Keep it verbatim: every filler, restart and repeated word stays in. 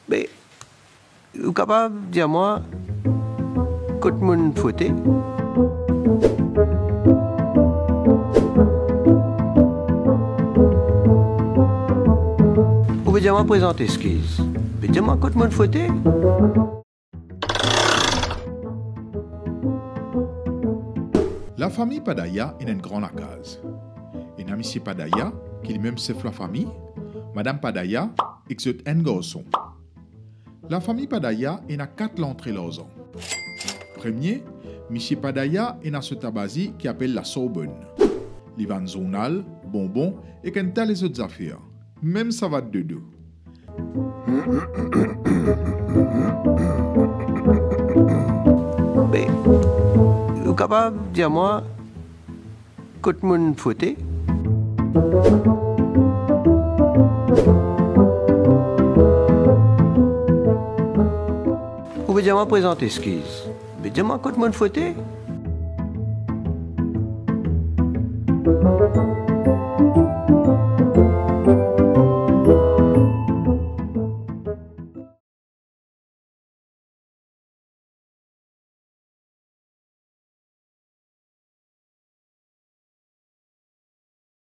Be, ou kapav dir mwa kot mo'nn fote? Ou pe dir mwa prezant exkiz. Be dir mwa kot mo'nn fote? Lafami Padaya ena enn gran lakaz. Ena misie Padaya, ki limem sef lafami, madam Padaya ek zot enn garson. Lafami Padaya ena kat lantre larzan. Premie, misie Padaya ena so tabazi ki apel Lasorbonn. Li vann zournal, bonbon ek enn ta lezot zafer, mem savat dodo. Be, ou kapav dir mwa kot mo'nn fote? Ou pe dir mwa prezant exkiz. Be dir mwa kot mo'nn fote?